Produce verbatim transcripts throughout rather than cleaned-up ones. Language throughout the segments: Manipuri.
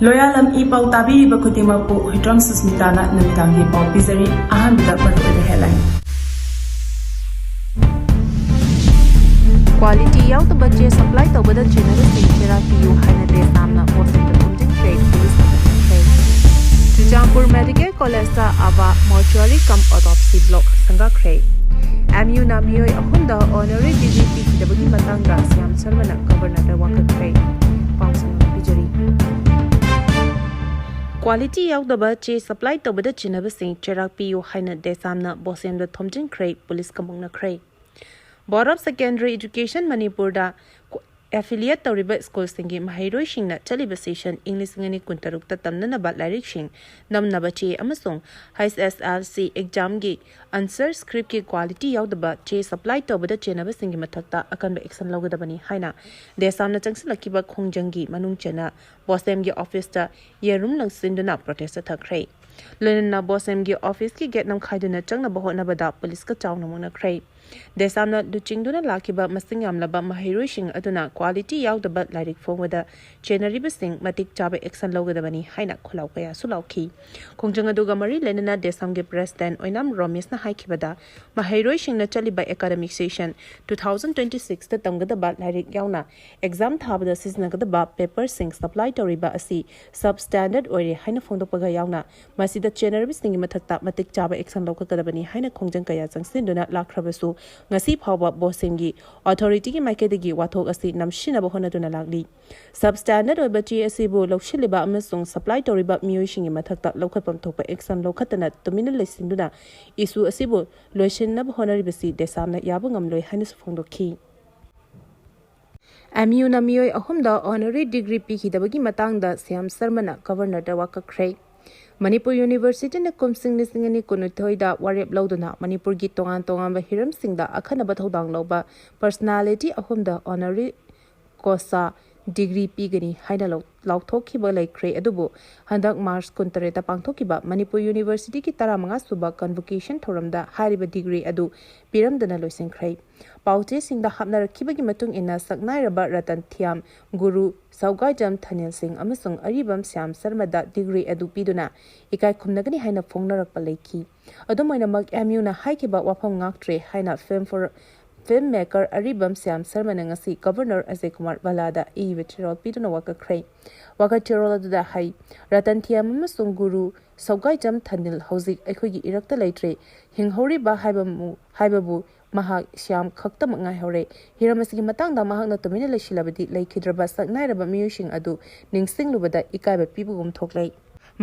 ꯂꯣꯌꯥꯂꯝ ꯏ ꯄꯥꯎ ꯇꯥꯕꯤꯔꯤꯕ ꯈꯨꯗꯤꯡꯃꯛꯄꯨ ꯍꯨꯏꯗ꯭ꯔꯣꯝ ꯁꯨꯁꯃꯤꯇꯥꯅ ꯅꯨꯃꯤꯗꯥꯡꯒꯤ ꯄꯥꯎ ꯄꯤꯖꯔꯤ꯫ ꯑꯍꯥꯟꯕꯗ ꯃꯔꯨꯑꯣꯏꯕ headline꯫ Quality ꯌꯥꯎꯗꯕ ꯆꯦ supply ꯇꯧꯕꯗ ꯆꯦꯟꯅꯕꯁꯤꯡ ꯆꯩꯔꯥꯛ ꯄꯤꯌꯨ ꯍꯥꯏꯅ ꯗꯦꯁꯥꯝꯅ ꯄꯣꯠꯁꯤꯡꯗ ꯈꯣꯝꯖꯤꯟꯈ꯭ꯔꯦ, ꯄꯨꯂꯤꯁꯅ ꯈꯪꯍꯟꯈ꯭ꯔꯦ꯫ ꯆꯨꯔꯆꯥꯟꯄꯨꯔ Medical College ꯇ ꯑꯕꯥ Mortuary cum Autopsy Block ꯁꯪꯒꯥꯈ꯭ꯔꯦ꯫ ꯑꯦꯝ ꯌꯨꯅ ꯃꯤꯑꯣꯏ ꯑꯍꯨꯝꯗ honorary degree ꯄꯤꯈꯤꯗꯕꯒꯤ ꯃꯇꯥꯡꯗ ꯁ꯭ꯌꯥꯝ ꯁꯔꯃꯅ Governor ꯗ ꯋꯥꯀꯠꯈ꯭ꯔꯦ꯫ ꯄꯥꯎꯁꯤꯡ ꯄꯤꯖꯔꯤ꯫ Quality ꯌꯥꯎꯗꯕ ꯆꯦ supply ꯇꯧꯕꯗ ꯆꯦꯟꯅꯕꯁꯤꯡ ꯆꯩꯔꯥꯛ ꯄꯤꯌꯨ ꯍꯥꯏꯅ ꯗꯦꯁꯥꯝꯅ ꯕꯣꯁꯦꯝꯗ ꯊꯣꯝꯖꯤꯟꯈ꯭ꯔꯦ, ꯄꯨꯂꯤꯁꯀ ꯃꯨꯛꯅꯈ꯭ꯔꯦ꯫ Board of Secondary Education ꯃꯅꯤꯄꯨꯔꯗ affiliate ꯇꯧꯔꯤꯕ ꯁ꯭ꯀꯨꯜꯁꯤꯡꯒꯤ ꯃꯍꯩꯔꯣꯏꯁꯤꯡꯅ ꯆꯠꯂꯤꯕ session ꯏꯪ ꯂꯤꯁꯤꯡ ꯑꯅꯤ ꯀꯨꯟꯇꯔꯨꯛꯇ ꯇꯝꯅꯅꯕ ꯂꯥꯏꯔꯤꯛꯁꯤꯡ, ꯅꯝꯅꯕ ꯆꯦ ꯑꯃꯁꯨꯡ H S L C exam ꯒꯤ answer script ꯀꯤ quality ꯌꯥꯎꯗꯕ ꯆꯦ supply ꯇꯧꯕꯗ ꯆꯦꯟꯅꯕꯁꯤꯡꯒꯤ ꯃꯊꯛꯇ ꯑꯀꯟꯕ action ꯂꯧꯒꯗꯕꯅꯤ ꯍꯥꯏꯅ ꯗꯦꯁꯥꯝꯅ ꯆꯪꯁꯤꯜꯂꯛꯈꯤꯕ ꯈꯣꯡꯖꯪꯒꯤ ꯃꯅꯨꯡ ꯆꯟꯅ ꯕꯣꯁꯦꯝꯒꯤ office ꯇ ꯌꯦꯔꯨꯝ ꯂꯪꯁꯤꯟꯗꯨꯅ protest ꯆꯠꯊꯈ꯭ꯔꯦ꯫ ꯂꯣꯏꯅꯅ ꯕꯣꯁꯦꯝꯒꯤ office ꯀꯤ gate ꯅꯝꯈꯥꯏꯗꯨꯅ ꯆꯪꯅꯕ ꯍꯣꯠꯅꯕꯗ ꯄꯨꯂꯤꯁꯀ ꯆꯥꯎꯅ ꯃꯨꯛꯅꯈ꯭ꯔꯦ꯫ ꯗꯦꯁꯥꯝꯅ ꯂꯨꯆꯤꯡꯗꯨꯅ ꯂꯥꯛꯈꯤꯕ ꯃꯁꯤꯡ ꯌꯥꯝꯂꯕ ꯃꯍꯩꯔꯣꯏꯁꯤꯡ ꯑꯗꯨꯅ quality ꯌꯥꯎꯗꯕ ꯂꯥꯏꯔꯤꯛ ꯐꯣꯡꯕꯗ ꯆꯦꯟꯅꯔꯤꯕꯁꯤꯡ ꯃꯇꯤꯛ ꯆꯥꯕ action ꯂꯧꯒꯗꯕꯅꯤ ꯍꯥꯏꯅ ꯈꯣꯜꯂꯥꯎ ꯀꯌꯥꯁꯨ ꯂꯥꯎꯈꯤ꯫ ꯈꯣꯡꯖꯪ ꯑꯗꯨꯒ ꯃꯔꯤ ꯂꯩꯅꯅ ꯗꯦꯁꯥꯝꯒꯤ president ꯑꯣꯏꯅꯥꯝ ꯔꯣꯃꯦꯁꯅ ꯍꯥꯏꯈꯤꯕꯗ, ꯃꯍꯩꯔꯣꯏꯁꯤꯡꯅ ꯆꯠꯂꯤꯕ academic session two thousand twenty six ꯇ ꯇꯝꯒꯗꯕ ꯂꯥꯏꯔꯤꯛ ꯌꯥꯎꯅ exam ꯊꯥꯕꯗ ꯁꯤꯖꯤꯟꯅꯒꯗꯕ paper ꯁꯤꯡ supply ꯇꯧꯔꯤꯕ ꯑꯁꯤ substandard ꯑꯣꯏꯔꯦ ꯍꯥꯏꯅ ꯐꯣꯡꯗꯣꯛꯄꯒ ꯌꯥꯎꯅ ꯃꯁꯤꯗ ꯆꯦꯟꯅꯔꯤꯕꯁꯤꯡꯒꯤ ꯃꯊꯛꯇ ꯃꯇꯤꯛ ꯆꯥꯕ action ꯂꯧꯈꯠꯀꯗꯕꯅꯤ ꯍꯥꯏꯅ ꯈꯣꯡꯖꯪ ꯀꯌꯥ ꯆꯪꯁꯤꯟꯗꯨꯅ ꯂꯥꯛꯈ꯭ꯔꯕꯁꯨ, ꯉꯁꯤ ꯐꯥꯎꯕ ꯕꯣꯁꯦꯝꯒꯤ authority ꯒꯤ ꯃꯥꯏꯀꯩꯗꯒꯤ ꯋꯥꯊꯣꯛ ꯑꯁꯤ ꯅꯝꯁꯤꯟꯅꯕ ꯍꯣꯠꯅꯗꯨꯅ ꯂꯥꯛꯂꯤ꯫ Substandard ꯑꯣꯏꯕ ꯆꯦ ꯑꯁꯤꯕꯨ ꯂꯧꯁꯤꯜꯂꯤꯕ ꯑꯃꯁꯨꯡ supply ꯇꯧꯔꯤꯕ ꯃꯤꯑꯣꯏꯁꯤꯡꯒꯤ ꯃꯊꯛꯇ ꯂꯧꯈꯠꯐꯝ ꯊꯣꯛꯄ action ꯂꯧꯈꯠꯇꯅ ꯇꯨꯃꯤꯟꯅ ꯂꯩꯁꯤꯟꯗꯨꯅ issue ꯑꯁꯤꯕꯨ ꯂꯣꯏꯁꯤꯟꯅꯕ ꯍꯣꯠꯅꯔꯤꯕꯁꯤ ꯗꯦꯁꯥꯝꯅ ꯌꯥꯕ ꯉꯝꯂꯣꯏ ꯍꯥꯏꯅꯁꯨ ꯐꯣꯡꯗꯣꯛꯈꯤ꯫ ꯑꯦꯝ ꯌꯨꯅ ꯃꯤꯑꯣꯏ ꯑꯍꯨꯝꯗ honorary degree ꯄꯤꯈꯤꯗꯕꯒꯤ ꯃꯇꯥꯡꯗ ꯁ꯭ꯌꯥꯝ ꯁꯔꯃꯅ Governor ꯗ ꯋꯥꯀꯠꯈ꯭ꯔꯦ꯫ ꯃꯅꯤꯄꯨꯔ University ꯅ ꯀꯨꯝꯁꯤꯡ ꯂꯤꯁꯤꯡ ꯑꯅꯤ ꯀꯨꯟꯅꯤꯊꯣꯏꯗ ꯋꯥꯔꯦꯞ ꯂꯧꯗꯨꯅ ꯃꯅꯤꯄꯨꯔꯒꯤ ꯇꯣꯉꯥꯟ ꯇꯣꯉꯥꯟꯕ ꯍꯤꯔꯝꯁꯤꯡꯗ ꯑꯈꯟꯅꯕ ꯊꯧꯗꯥꯡ ꯂꯧꯕ personality ꯑꯍꯨꯝꯗ honorary ꯀꯣꯁꯥ ꯗꯤꯒ꯭ꯔꯤ ꯄꯤꯒꯅꯤ ꯍꯥꯏꯅ ꯂꯥꯎꯊꯣꯛꯈꯤꯕ ꯂꯩꯈ꯭ꯔꯦ꯫ ꯑꯗꯨꯕꯨ ꯍꯟꯗꯛ ꯃꯥꯔꯆ ꯀꯨꯟꯇꯔꯦꯠꯇ ꯄꯥꯡꯊꯣꯛꯈꯤꯕ ꯃꯅꯤꯄꯨꯔ ꯌꯨꯅꯤꯚꯔꯁꯤꯇꯤꯒꯤ ꯇꯔꯥꯃꯉꯥ ꯁꯨꯕ ꯀꯟꯚꯣꯀꯦꯁꯟ ꯊꯧꯔꯝꯗ ꯍꯥꯏꯔꯤꯕ ꯗꯤꯒ꯭ꯔꯤ ꯑꯗꯨ ꯄꯤꯔꯝꯗꯅ ꯂꯣꯏꯁꯤꯟꯈ꯭ꯔꯦ꯫ ꯄꯥꯎꯆꯦꯁꯤꯡꯗ ꯍꯥꯞꯅꯔꯛꯈꯤꯕꯒꯤ ꯃꯇꯨꯡ ꯏꯟꯅ, ꯁꯛꯅꯥꯏꯔꯕ ꯔꯇꯟ ꯊꯤꯌꯥꯝ, ꯒꯨꯔꯨ ꯁꯧꯒꯥꯏꯖꯝ ꯊꯅꯤꯜ ꯁꯤꯡ ꯑꯃꯁꯨꯡ ꯑꯔꯤꯕꯝ ꯁ꯭ꯌꯥꯝ ꯁꯔꯃꯗ ꯗꯤꯒ꯭ꯔꯤ ꯑꯗꯨ ꯄꯤꯗꯨꯅ ꯏꯀꯥꯏ ꯈꯨꯝꯅꯒꯅꯤ ꯍꯥꯏꯅ ꯐꯣꯡꯅꯔꯛꯄ ꯂꯩꯈꯤ꯫ ꯑꯗꯨꯝ ꯑꯣꯏꯅꯃꯛ, ꯑꯦꯝ ꯌꯨꯅ ꯍꯥꯏꯈꯤꯕ ꯋꯥꯐꯝ ꯉꯥꯛꯇ꯭ꯔꯦ ꯍꯥꯏꯅ ꯐꯤꯜꯝ ꯐꯣꯔ ꯐꯤꯜꯝ ꯃꯦꯀꯔ ꯑꯔꯤꯕꯝ ꯁ꯭ꯌꯥꯝ ꯁꯔꯃꯅ ꯉꯁꯤ ꯒꯕꯔꯅꯔ ꯑꯖꯌ ꯀꯨꯃꯥꯔ ꯚꯜꯂꯥꯗ ꯏꯕ ꯆꯦꯔꯣꯜ ꯄꯤꯗꯨꯅ ꯋꯥꯀꯠꯈ꯭ꯔꯦ꯫ ꯋꯥꯀꯠ ꯆꯦꯔꯣꯜ ꯑꯗꯨꯗ ꯍꯥꯏ, ꯔꯇꯟ ꯊꯤꯌꯥꯝ ꯑꯃꯁꯨꯡ ꯒꯨꯔꯨ ꯁꯧꯒꯥꯏꯖꯝ ꯊꯅꯤꯜ ꯍꯧꯖꯤꯛ ꯑꯩꯈꯣꯏꯒꯤ ꯏꯔꯛꯇ ꯂꯩꯇ꯭ꯔꯦ꯫ ꯍꯤꯡꯍꯧꯔꯤꯕ ꯍꯥꯏꯕ ꯍꯥꯏꯕꯕꯨ ꯃꯍꯥꯛ ꯁ꯭ꯌꯥꯝ ꯈꯛꯇꯃꯛ ꯉꯥꯏꯍꯧꯔꯦ꯫ ꯍꯤꯔꯝ ꯑꯁꯤꯒꯤ ꯃꯇꯥꯡꯗ ꯃꯍꯥꯛꯅ ꯇꯨꯃꯤꯟꯅ ꯂꯩꯁꯤꯜꯂꯕꯗꯤ ꯂꯩꯈꯤꯗ꯭ꯔꯕ ꯁꯛꯅꯥꯏꯔꯕ ꯃꯤꯑꯣꯏꯁꯤꯡ ꯑꯗꯨ ꯅꯤꯡꯁꯤꯡꯂꯨꯕꯗ ꯏꯀꯥꯏꯕ ꯄꯤꯕꯒꯨꯝ ꯊꯣꯛꯂꯦ꯫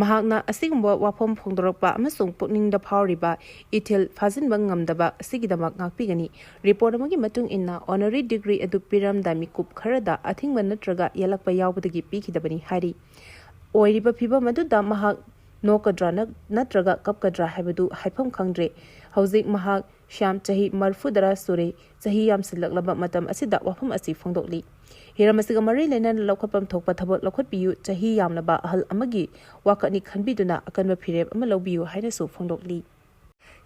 ꯃꯍꯥꯛꯅ ꯑꯁꯤꯒꯨꯝꯕ ꯋꯥꯐꯝ ꯐꯣꯡꯗꯣꯔꯛꯄ ꯑꯃꯁꯨꯡ ꯄꯨꯛꯅꯤꯡꯗ ꯐꯥꯎꯔꯤꯕ ꯏꯊꯤꯜ ꯐꯥꯖꯤꯟꯕ ꯉꯝꯗꯕ ꯑꯁꯤꯒꯤꯗꯃꯛ ꯉꯥꯛꯄꯤꯒꯅꯤ꯫ ꯔꯤꯄꯣꯔꯠ ꯑꯃꯒꯤ ꯃꯇꯨꯡ ꯏꯟꯅ, ꯑꯣꯅꯔꯤ ꯗꯤꯒ꯭ꯔꯤ ꯑꯗꯨ ꯄꯤꯔꯝꯗ ꯃꯤꯀꯨꯞ ꯈꯔꯗ ꯑꯊꯤꯡꯕ ꯅꯠꯇ꯭ꯔꯒ ꯌꯦꯜꯂꯛꯄ ꯌꯥꯎꯕꯗꯒꯤ ꯄꯤꯈꯤꯗꯕꯅꯤ ꯍꯥꯏꯔꯤ꯫ ꯑꯣꯏꯔꯤꯕ ꯐꯤꯚꯝ ꯑꯗꯨꯗ ꯃꯍꯥꯛ ꯅꯣꯛꯀꯗ꯭ꯔꯥ ꯅꯠ-, ꯅꯠꯇ꯭ꯔꯒ ꯀꯞꯀꯗ꯭ꯔꯥ ꯍꯥꯏꯕꯗꯨ ꯍꯥꯏꯐꯝ ꯈꯪꯗ꯭ꯔꯦ꯫ ꯍꯧꯖꯤꯛ ꯃꯍꯥꯛ ꯁ꯭ꯌꯥꯝ ꯆꯍꯤ ꯃꯔꯤꯐꯨꯇꯔꯥ ꯁꯨꯔꯦ꯫ ꯆꯍꯤ ꯌꯥꯝꯁꯤꯜꯂꯛꯂꯕ ꯃꯇꯝ ꯑꯁꯤꯗ ꯋꯥꯐꯝ ꯑꯁꯤ ꯐꯣꯡꯗꯣꯛꯂꯤ꯫ ꯍꯤꯔꯝ ꯑꯁꯤꯒ ꯃꯔꯤ ꯂꯩꯅꯅ ꯂꯧꯈꯠꯐꯝ ꯊꯣꯛꯄ ꯊꯕꯛ ꯂꯧꯈꯠꯄꯤꯌꯨ꯫ ꯆꯍꯤ ꯌꯥꯝꯂꯕ ꯑꯍꯜ ꯑꯃꯒꯤ ꯋꯥꯀꯠꯅꯤ ꯈꯟꯕꯤꯗꯨꯅ ꯑꯀꯟꯕ ꯐꯤꯔꯦꯞ ꯑꯃ ꯂꯧꯕꯤꯌꯨ ꯍꯥꯏꯅꯁꯨ ꯐꯣꯡꯗꯣꯛꯂꯤ꯫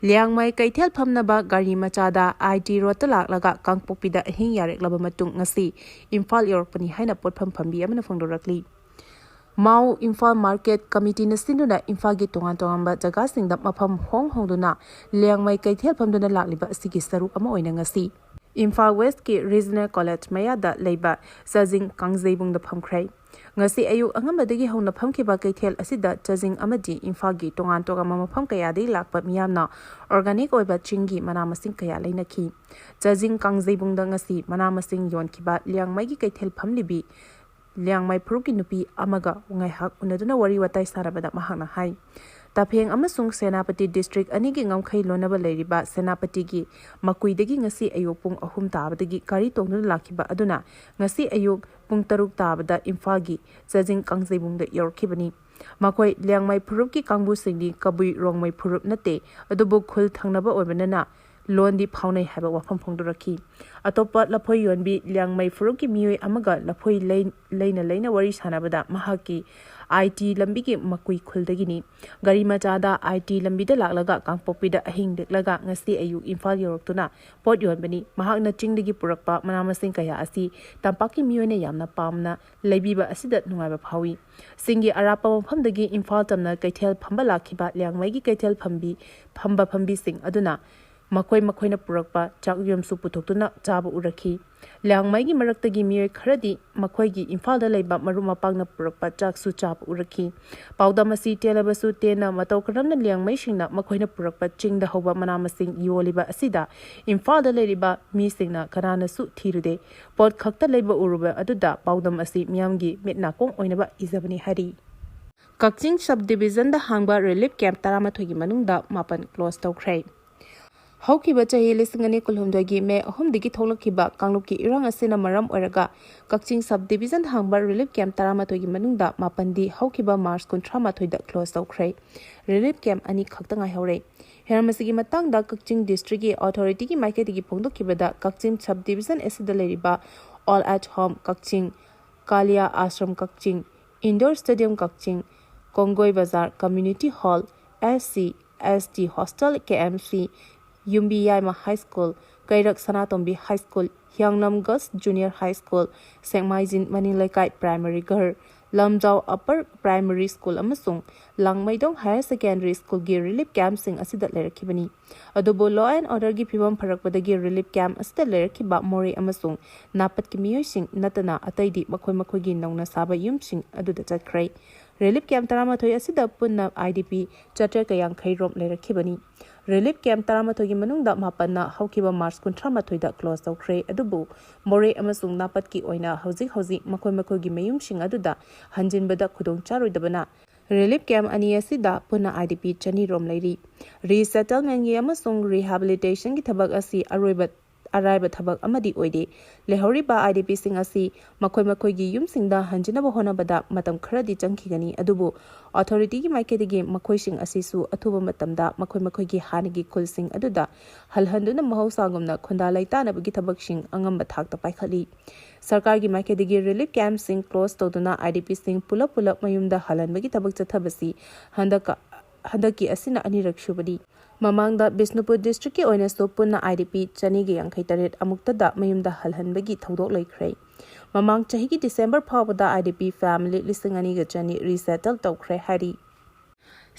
ꯂꯤꯌꯥꯡꯃꯩ ꯀꯩꯊꯦꯜ ꯐꯝꯅꯕ ꯒꯥꯔꯤ ꯃꯆꯥꯗ ꯑꯥꯏ ꯇꯤ ꯔꯣꯗꯇ ꯂꯥꯛꯂꯒ ꯀꯥꯡꯄꯣꯛꯄꯤꯗ ꯑꯍꯤꯡ ꯌꯥꯔꯦꯛꯂꯕ ꯃꯇꯨꯡ ꯉꯁꯤ ꯏꯝꯐꯥꯜ ꯌꯧꯔꯛꯄꯅꯤ ꯍꯥꯏꯅ ꯄꯣꯠꯐꯝ ꯐꯝꯕꯤ ꯑꯃꯅ ꯐꯣꯡꯗꯣꯔꯛꯂꯤ꯫ ꯃꯥꯎ ꯏꯝꯐꯥꯜ ꯃꯥꯔꯀꯦꯠ ꯀꯃꯤꯇꯤꯅ ꯁꯤꯟꯗꯨꯅ ꯏꯝꯐꯥꯜꯒꯤ ꯇꯣꯉꯥꯟ ꯇꯣꯉꯥꯟꯕ ꯖꯒꯥꯁꯤꯡꯗ ꯃꯐꯝ ꯍꯣꯡ ꯍꯣꯡꯗꯨꯅ ꯂꯤꯌꯥꯡꯃꯩ ꯀꯩꯊꯦꯜ ꯐꯝꯗꯨꯅ ꯂꯥꯛꯂꯤꯕ ꯑꯁꯤꯒꯤ ꯁꯔꯨꯛ ꯑꯃ ꯑꯣꯏꯅ ꯉꯁꯤ ꯏꯝꯐꯥꯜ ꯋꯦꯁꯀꯤ ꯔꯤꯖꯅꯦꯜ ꯀꯣꯂꯦꯖ ꯃꯌꯥꯗ ꯂꯩꯕ ꯆꯥꯖꯤꯡ ꯀꯥꯡꯖꯩꯕꯨꯡꯗ ꯐꯝꯈ꯭ꯔꯦ꯫ ꯉꯁꯤ ꯑꯌꯨꯛ ꯑꯉꯟꯕꯗꯒꯤ ꯍꯧꯅ ꯐꯝꯈꯤꯕ ꯀꯩꯊꯦꯜ ꯑꯁꯤꯗ ꯆꯥꯖꯤꯡ ꯑꯃꯗꯤ ꯏꯝꯐꯥꯜꯒꯤ ꯇꯣꯉꯥꯟ ꯇꯣꯉꯥꯟꯕ ꯃꯐꯝ ꯀꯌꯥꯗꯒꯤ ꯂꯥꯛꯄ ꯃꯤꯌꯥꯝꯅ ꯑꯣꯔꯒꯥꯅꯤꯛ ꯑꯣꯏꯕ ꯆꯤꯡꯒꯤ ꯃꯅꯥ ꯃꯁꯤꯡ ꯀꯌꯥ ꯂꯩꯅꯈꯤ꯫ ꯆꯥꯖꯤꯡ ꯀꯥꯡꯖꯩꯕꯨꯡꯗ ꯉꯁꯤ ꯃꯅꯥ ꯃꯁꯤꯡ ꯌꯣꯟꯈꯤꯕ ꯂꯤꯌꯥꯡꯃꯩꯒꯤ ꯀꯩꯊꯦꯜ ꯐꯝꯂꯤꯕꯤ ꯂꯤꯌꯥꯡꯃꯩ ꯐꯨꯔꯨꯞꯀꯤ ꯅꯨꯄꯤ ꯑꯃꯒ ꯉꯥꯏꯍꯥꯛ ꯎꯅꯗꯨꯅ ꯋꯥꯔꯤ ꯋꯥꯇꯥꯏ ꯁꯥꯟꯅꯕꯗ ꯃꯍꯥꯛꯅ ꯍꯥꯏ, ꯇꯥꯐꯦꯡ ꯑꯃꯁꯨꯡ ꯁꯦꯅꯥꯄꯇꯤ ꯗꯤꯁꯇ꯭ꯔꯤꯛ ꯑꯅꯤꯒꯤ ꯉꯝꯈꯩ ꯂꯣꯟꯅꯕ ꯂꯩꯔꯤꯕ ꯁꯦꯅꯥꯄꯇꯤꯒꯤ ꯃꯀꯨꯏꯗꯒꯤ ꯉꯁꯤ ꯑꯌꯨꯛ ꯄꯨꯡ ꯑꯍꯨꯝ ꯇꯥꯕꯗꯒꯤ ꯒꯥꯔꯤ ꯇꯣꯡꯗꯨꯅ ꯂꯥꯛꯈꯤꯕ ꯑꯗꯨꯅ ꯉꯁꯤ ꯑꯌꯨꯛ ꯄꯨꯡ ꯇꯔꯨꯛ ꯇꯥꯕꯗ ꯏꯝꯐꯥꯜꯒꯤ ꯆꯥꯖꯤꯡ ꯀꯥꯡꯖꯩꯕꯨꯡꯗ ꯌꯧꯔꯛꯈꯤꯕꯅꯤ꯫ ꯃꯈꯣꯏ ꯂꯤꯌꯥꯡꯃꯩ ꯐꯨꯔꯨꯞꯀꯤ ꯀꯥꯡꯕꯨꯁꯤꯡꯗꯤ ꯀꯕꯨꯏ ꯔꯣꯡꯃꯩ ꯐꯨꯔꯨꯞ ꯅꯠꯇꯦ, ꯑꯗꯨꯕꯨ ꯈꯨꯜ ꯊꯪꯅꯕ ꯑꯣꯏꯕꯅꯤꯅ ꯂꯣꯟꯗꯤ ꯐꯥꯎꯅꯩ ꯍꯥꯏꯕ ꯋꯥꯐꯝ ꯐꯣꯡꯗꯣꯔꯛꯈꯤ꯫ ꯑꯇꯣꯞꯄ ꯂꯐꯣꯏ ꯌꯣꯟꯕꯤ ꯂꯤꯌꯥꯡꯃꯩ ꯐꯨꯔꯨꯞꯀꯤ ꯃꯤꯑꯣꯏ ꯑꯃꯒ ꯂꯐꯣꯏ ꯂꯩ-, ꯂꯩꯅ ꯂꯩꯅ ꯋꯥꯔꯤ ꯁꯥꯟꯅꯕꯗ ꯃꯍꯥꯛꯀꯤ ꯑꯥꯏ ꯇꯤ ꯂꯝꯕꯤꯒꯤ ꯃꯀꯨꯏ ꯈꯨꯜꯗꯒꯤꯅꯤ꯫ ꯒꯥꯔꯤ ꯃꯆꯥꯗ ꯑꯥꯏ ꯇꯤ ꯂꯝꯕꯤꯗ ꯂꯥꯛꯂꯒ ꯀꯥꯡꯄꯣꯛꯄꯤꯗ ꯑꯍꯤꯡ ꯂꯦꯛꯂꯒ ꯉꯁꯤ ꯑꯌꯨꯛ ꯏꯝꯐꯥꯜ ꯌꯧꯔꯛꯇꯨꯅ ꯄꯣꯠ ꯌꯣꯟꯕꯅꯤ꯫ ꯃꯍꯥꯛꯅ ꯆꯤꯡꯗꯒꯤ ꯄꯨꯔꯛꯄ ꯃꯅꯥ ꯃꯁꯤꯡ ꯀꯌꯥ ꯑꯁꯤ ꯇꯝꯄꯥꯛꯀꯤ ꯃꯤꯑꯣꯏꯅ ꯌꯥꯝꯅ ꯄꯥꯝꯅ ꯂꯩꯕꯤꯕ ꯑꯁꯤꯗ ꯅꯨꯡꯉꯥꯏꯕ ꯐꯥꯎꯏ꯫ ꯆꯤꯡꯒꯤ ꯑꯔꯥꯞꯄ ꯃꯐꯝꯗꯒꯤ ꯏꯝꯐꯥꯜ ꯇꯝꯅ ꯀꯩꯊꯦꯜ ꯐꯝꯕ ꯂꯥꯛꯈꯤꯕ ꯂꯤꯌꯥꯡꯃꯩꯒꯤ ꯀꯩꯊꯦꯜ ꯐꯝꯕꯤ, ꯐꯝꯕ ꯐꯝꯕꯤꯁꯤꯡ ꯑꯗꯨꯅ ꯃꯈꯣꯏ ꯃꯈꯣꯏꯅ ꯄꯨꯔꯛꯄ ꯆꯥꯛꯌꯣꯝꯁꯨ ꯄꯨꯊꯣꯛꯇꯨꯅ ꯆꯥꯕ ꯎꯔꯛꯈꯤ꯫ ꯂꯤꯌꯥꯡꯃꯩꯒꯤ ꯃꯔꯛꯇꯒꯤ ꯃꯤꯑꯣꯏ ꯈꯔꯗꯤ ꯃꯈꯣꯏꯒꯤ ꯏꯝꯐꯥꯜꯗ ꯂꯩꯕ ꯃꯔꯨꯞ ꯃꯄꯥꯡꯅ ꯄꯨꯔꯛꯄ ꯆꯥꯛꯁꯨ ꯆꯥꯕ ꯎꯔꯛꯈꯤ꯫ ꯄꯥꯎꯗꯝ ꯑꯁꯤ ꯇꯦꯜꯂꯕꯁꯨ ꯇꯦꯟꯅ ꯃꯇꯧ ꯀꯔꯝꯅ ꯂꯤꯌꯥꯡꯃꯩꯁꯤꯡꯅ ꯃꯈꯣꯏꯅ ꯄꯨꯔꯛꯄ ꯆꯤꯡꯗ ꯍꯧꯕ ꯃꯅꯥ ꯃꯁꯤꯡ ꯌꯣꯜꯂꯤꯕ ꯑꯁꯤꯗ ꯏꯝꯐꯥꯜꯗ ꯂꯩꯔꯤꯕ ꯃꯤꯁꯤꯡꯅ ꯀꯅꯥꯅꯁꯨ ꯊꯤꯔꯨꯗꯦ꯫ ꯄꯣꯠ ꯈꯛꯇ ꯂꯩꯕ ꯎꯔꯨꯕ ꯑꯗꯨꯗ ꯄꯥꯎꯗꯝ ꯑꯁꯤ ꯃꯤꯌꯥꯝꯒꯤ ꯃꯤꯠ ꯅꯥꯀꯣꯡ ꯑꯣꯏꯅꯕ ꯏꯖꯕꯅꯤ ꯍꯥꯏꯔꯤ꯫ ꯀꯛꯆꯤꯡ ꯁꯕ ꯗꯤꯕꯤꯖꯟꯗ ꯍꯥꯡꯕ ꯔꯤꯂꯤꯐ ꯀꯦꯝꯞ ꯇꯔꯥꯃꯥꯊꯣꯏꯒꯤ ꯃꯅꯨꯡꯗ ꯃꯥꯄꯟ ꯀ꯭ꯂꯣꯖ ꯇꯧꯈ꯭ꯔꯦ꯫ ꯍꯧꯈꯤꯕ ꯆꯍꯤ ꯂꯤꯁꯤꯡ ꯑꯅꯤ ꯀꯨꯟꯍꯨꯝꯗꯣꯏꯒꯤ ꯃꯦ ꯑꯍꯨꯝꯗꯒꯤ ꯊꯣꯛꯂꯛꯈꯤꯕ ꯀꯥꯡꯂꯨꯞꯀꯤ ꯏꯔꯥꯡ ꯑꯁꯤꯅ ꯃꯔꯝ ꯑꯣꯏꯔꯒ ꯀꯛꯆꯤꯡ ꯁꯕ ꯗꯤꯕꯤꯖꯟ ꯍꯥꯡꯕ ꯔꯤꯂꯤꯐ ꯀꯦꯝꯞ ꯇꯔꯥꯃꯥꯊꯣꯏꯒꯤ ꯃꯅꯨꯡꯗ ꯃꯥꯄꯟꯗꯤ ꯍꯧꯈꯤꯕ ꯃꯥꯔꯆ ꯀꯨꯟꯊ꯭ꯔꯥ ꯃꯥꯊꯣꯏꯗ ꯀ꯭ꯂꯣꯖ ꯇꯧꯈ꯭ꯔꯦ꯫ ꯔꯤꯂꯤꯐ ꯀꯦꯝꯞ ꯑꯅꯤ ꯈꯛꯇ ꯉꯥꯏꯍꯧꯔꯦ꯫ ꯍꯤꯔꯝ ꯑꯁꯤꯒꯤ ꯃꯇꯥꯡꯗ ꯀꯛꯆꯤꯡ ꯗꯤꯁꯇ꯭ꯔꯤꯛꯀꯤ ꯑꯣꯊꯣꯔꯤꯇꯤꯒꯤ ꯃꯥꯏꯀꯩꯗꯒꯤ ꯐꯣꯡꯗꯣꯛꯈꯤꯕꯗ ꯀꯛꯆꯤꯡ ꯁꯕ ꯗꯤꯕꯤꯖꯟ ꯑꯁꯤꯗ ꯂꯩꯔꯤꯕ ꯑꯣꯜ ꯑꯦꯠ ꯍꯣꯝ ꯀꯛꯆꯤꯡ, ꯀꯥꯂꯤꯌꯥ ꯑꯥꯁ꯭ꯔꯝ ꯀꯛꯆꯤꯡ, ꯏꯟꯗꯣꯔ ꯁ꯭ꯇꯦꯗꯤꯌꯝ ꯀꯛꯆꯤꯡ, Konggoi Bazar community hall, S C, S T hostel, K M C, Yumbi Yaima high school, Keirak Sanatombi high school, Hiyanglam girls junior high school, Sekmaijin Maning Leikai primary ꯘꯔ, ꯂꯝꯖꯥꯎ ꯑꯞꯄꯔ ꯄ꯭ꯔꯥꯏꯃꯔꯤ ꯁ꯭ꯀꯨꯜ ꯑꯃꯁꯨꯡ ꯂꯥꯡꯃꯩꯗꯣꯡ ꯍꯥꯌꯔ ꯁꯦꯀꯦꯟꯗꯔꯤ ꯁ꯭ꯀꯨꯜꯒꯤ ꯔꯤꯂꯤꯐ ꯀꯦꯝꯞꯁꯤꯡ ꯑꯁꯤꯗ ꯂꯩꯔꯛꯈꯤꯕꯅꯤ꯫ ꯑꯗꯨꯕꯨ law and orderꯒꯤ ꯐꯤꯕꯝ ꯐꯔꯛꯄꯗꯒꯤ ꯔꯤꯂꯤꯐ ꯀꯦꯝꯞ ꯑꯁꯤꯗ ꯂꯩꯔꯛꯈꯤꯕ ꯃꯣꯔꯦ ꯑꯃꯁꯨꯡ ꯅꯥꯄꯠꯀꯤ ꯃꯤꯑꯣꯏꯁꯤꯡ ꯅꯠꯇꯅ ꯑꯇꯩꯗꯤ ꯃꯈꯣꯏ ꯃꯈꯣꯏꯒꯤ ꯅꯧꯅ ꯁꯥꯕ ꯌꯨꯝꯁꯤꯡ ꯑꯗꯨꯗ ꯆꯠꯈ꯭ꯔꯦ꯫ ꯔꯤꯂꯤꯐ ꯀꯦꯝꯞ ꯇꯔꯥꯃꯥꯊꯣꯏ ꯑꯁꯤꯗ ꯄꯨꯟꯅ ꯑꯥꯏ ꯗꯤ ꯄꯤ ꯆꯥꯇ꯭ꯔꯦꯠꯀ ꯌꯥꯡꯈꯩ ꯔꯣꯝ ꯂꯩꯔꯛꯈꯤꯕꯅꯤ꯫ ꯔꯤꯂꯤꯐ ꯀꯦꯝꯞ ꯇꯔꯥꯃꯥꯊꯣꯏꯒꯤ ꯃꯅꯨꯡꯗ ꯃꯥꯄꯟꯅ ꯍꯧꯈꯤꯕ ꯃꯥꯔꯆ ꯀꯨꯟꯊ꯭ꯔꯥ ꯃꯥꯊꯣꯏꯗ ꯀ꯭ꯂꯣꯖ ꯇꯧꯈ꯭ꯔꯦ꯫ ꯑꯗꯨꯕꯨ ꯃꯣꯔꯦ ꯑꯃꯁꯨꯡ ꯅꯥꯄꯠꯀꯤ ꯑꯣꯏꯅ ꯍꯧꯖꯤꯛ ꯍꯧꯖꯤꯛ ꯃꯈꯣꯏ ꯃꯈꯣꯏꯒꯤ ꯃꯌꯨꯝꯁꯤꯡ ꯑꯗꯨꯗ ꯍꯟꯖꯤꯟꯕꯗ ꯈꯨꯗꯣꯡ ꯆꯥꯔꯣꯏꯗꯕꯅ ꯔꯤꯂꯤꯐ ꯀꯦꯝꯞ ꯑꯅꯤ ꯑꯁꯤꯗ ꯄꯨꯟꯅ ꯑꯥꯏ ꯗꯤ ꯄꯤ ꯆꯅꯤ ꯔꯣꯝ ꯂꯩꯔꯤ꯫ ꯔꯤꯁꯦꯇꯜꯃꯦꯟꯒꯤ ꯑꯃꯁꯨꯡ ꯔꯤꯍꯦꯕꯤꯂꯤꯇꯦꯁꯟꯒꯤ ꯊꯕꯛ ꯑꯁꯤ ꯑꯔꯣꯏꯕ ꯑꯔꯥꯏꯕ ꯊꯕꯛ ꯑꯃꯗꯤ ꯑꯣꯏꯗꯦ꯫ ꯂꯩꯍꯧꯔꯤꯕ IDPꯁꯤꯡ ꯑꯁꯤ ꯃꯈꯣꯏ ꯃꯈꯣꯏꯒꯤ ꯌꯨꯝꯁꯤꯡꯗ ꯍꯟꯖꯤꯟꯅꯕ ꯍꯣꯠꯅꯕꯗ ꯃꯇꯝ ꯈꯔꯗꯤ ꯆꯪꯈꯤꯒꯅꯤ, ꯑꯗꯨꯕꯨ authorityꯒꯤ ꯃꯥꯏꯀꯩꯗꯒꯤ ꯃꯈꯣꯏꯁꯤꯡ ꯑꯁꯤꯁꯨ ꯑꯊꯨꯕ ꯃꯇꯝꯗ ꯃꯈꯣꯏ ꯃꯈꯣꯏꯒꯤ ꯍꯥꯟꯅꯒꯤ ꯈꯨꯜꯁꯤꯡ ꯑꯗꯨꯗ ꯍꯜꯍꯟꯗꯨꯅ ꯃꯍꯧꯁꯥꯒꯨꯝꯅ ꯈꯨꯟꯗꯥ ꯂꯩꯇꯥꯅꯕꯒꯤ ꯊꯕꯛꯁꯤꯡ ꯑꯉꯝꯕ ꯊꯥꯛꯇ ꯄꯥꯏꯈꯠꯂꯤ꯫ ꯁꯔꯀꯥꯔꯒꯤ ꯃꯥꯏꯀꯩꯗꯒꯤ relief campꯁꯤꯡ close ꯇꯧꯗꯨꯅ IDPꯁꯤꯡ ꯄꯨꯂꯞ ꯄꯨꯂꯞ ꯃꯌꯨꯝꯗ ꯍꯜꯍꯟꯕꯒꯤ ꯊꯕꯛ ꯆꯠꯊꯕꯁꯤ ꯍꯟꯗꯛꯀ ꯍꯟꯗꯛꯀꯤ ꯑꯁꯤꯅ ꯑꯅꯤꯔꯛ ꯁꯨꯕꯅꯤ꯫ ꯃꯃꯥꯡꯗ ꯕꯤꯁꯅꯨꯄꯨꯔ districtꯀꯤ ꯑꯣꯏꯅꯁꯨ ꯄꯨꯟꯅ IDP ꯆꯅꯤꯒ ꯌꯥꯡꯈꯩ ꯇꯔꯦꯠ ꯑꯃꯨꯛꯇꯗ ꯃꯌꯨꯝꯗ ꯍꯜꯍꯟꯕꯒꯤ ꯊꯧꯗꯣꯛ ꯂꯩꯈ꯭ꯔꯦ꯫ ꯃꯃꯥꯡ ꯆꯍꯤꯒꯤ December ꯐꯥꯎꯕꯗ IDP family ꯂꯤꯁꯤꯡ ꯑꯅꯤꯒ ꯆꯅꯤ resettle ꯇꯧꯈ꯭ꯔꯦ ꯍꯥꯏꯔꯤ꯫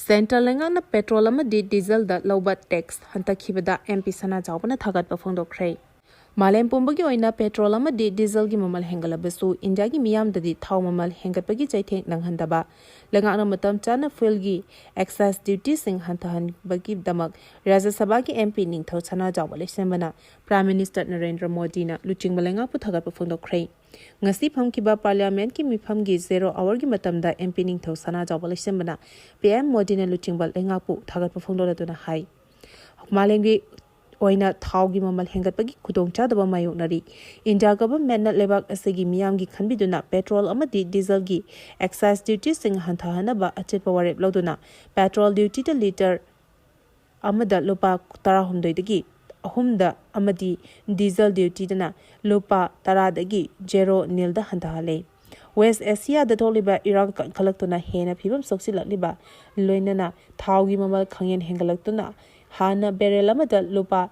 Central ꯂꯩꯉꯥꯛꯅ petrol ꯑꯃꯗꯤ dieselꯗ ꯂꯧꯕ tax ꯍꯟꯊꯈꯤꯕꯗ MP ꯁꯅꯥꯖꯥꯎꯕꯅ ꯊꯥꯒꯠꯄ ꯐꯣꯡꯗꯣꯛꯈ꯭ꯔꯦ꯫ ꯃꯥꯂꯦꯝ ꯄꯨꯝꯕꯒꯤ ꯑꯣꯏꯅ petrol ꯑꯃꯗꯤ dieselꯒꯤ ꯃꯃꯜ ꯍꯦꯟꯒꯠꯂꯕꯁꯨ ꯏꯟꯗꯤꯌꯥꯒꯤ ꯃꯤꯌꯥꯝꯗꯗꯤ ꯊꯥꯎ ꯃꯃꯜ ꯍꯦꯟꯒꯠꯄꯒꯤ ꯆꯩꯊꯦꯡ ꯅꯪꯍꯟꯗꯕ, ꯂꯩꯉꯥꯛꯅ ꯃꯇꯝ ꯆꯥꯅ fuelꯒꯤ excise dutyꯁꯤꯡ ꯍꯟꯊꯍꯟꯕꯒꯤꯗꯃꯛ ꯔꯥꯖ꯭ꯌ ꯁꯚꯥꯒꯤ MP ꯅꯤꯡꯊꯧ ꯁꯅꯥꯖꯥꯎꯕ ꯂꯩꯁꯦꯝꯕꯅ Prime Minister ꯅꯔꯦꯟꯗ꯭ꯔ ꯃꯣꯗꯤꯅ ꯂꯨꯆꯤꯡꯕ ꯂꯩꯉꯥꯛꯄꯨ ꯊꯥꯒꯠꯄ ꯐꯣꯡꯗꯣꯛꯈ꯭ꯔꯦ꯫ ꯉꯁꯤ ꯐꯝꯈꯤꯕ Parliamentꯀꯤ ꯃꯤꯐꯝꯒꯤ zero hourꯒꯤ ꯃꯇꯝꯗ MP ꯅꯤꯡꯊꯧ ꯁꯅꯥꯖꯥꯎꯕ ꯂꯩꯁꯦꯝꯕꯅ PM ꯃꯣꯗꯤꯅ ꯂꯨꯆꯤꯡꯕ ꯂꯩꯉꯥꯛꯄꯨ ꯊꯥꯒꯠꯄ ꯐꯣꯡꯗꯣꯛꯂꯗꯨꯅ ꯍꯥꯏ, ꯃꯥꯂꯦꯝꯒꯤ ꯑꯣꯏꯅ ꯊꯥꯎꯒꯤ ꯃꯃꯜ ꯍꯦꯟꯒꯠꯄꯒꯤ ꯈꯨꯗꯣꯡꯆꯥꯗꯕ ꯃꯥꯌꯣꯛꯅꯔꯤ꯫ ꯏꯟꯗꯤꯌꯥ governmentꯅ ꯂꯩꯕꯥꯛ ꯑꯁꯤꯒꯤ ꯃꯤꯌꯥꯝꯒꯤ ꯈꯟꯕꯤꯗꯨꯅ petrol ꯑꯃꯗꯤ dieselꯒꯤ excise dutyꯁꯤꯡ ꯍꯟꯊꯍꯟꯅꯕ ꯑꯆꯦꯠꯄ ꯋꯥꯔꯦꯞ ꯂꯧꯗꯨꯅ petrol dutyꯗ litre ꯑꯃꯗ ꯂꯨꯄꯥ ꯇꯔꯥꯍꯨꯝꯗꯣꯏꯗꯒꯤ ꯑꯍꯨꯝꯗ ꯑꯃꯗꯤ diesel dutyꯗꯅ ꯂꯨꯄꯥ ꯇꯔꯥꯗꯒꯤ zero nilꯗ ꯍꯟꯊꯍꯜꯂꯦ꯫ West Asiaꯗ ꯊꯣꯛꯂꯤꯕ ꯏꯔꯥꯡ ꯀꯟꯈꯠꯂꯛꯇꯨꯅ ꯍꯦꯟꯅ ꯐꯤꯕꯝ ꯁꯣꯛꯆꯤꯜꯂꯛꯂꯤꯕ ꯂꯣꯏꯅꯅ ꯊꯥꯎꯒꯤ ꯃꯃꯜ ꯈꯪꯍꯦꯟ ꯍꯦꯟꯒꯠꯂꯛꯇꯨꯅ ꯍꯥꯟꯅ barrel ꯑꯃꯗ ꯂꯨꯄꯥ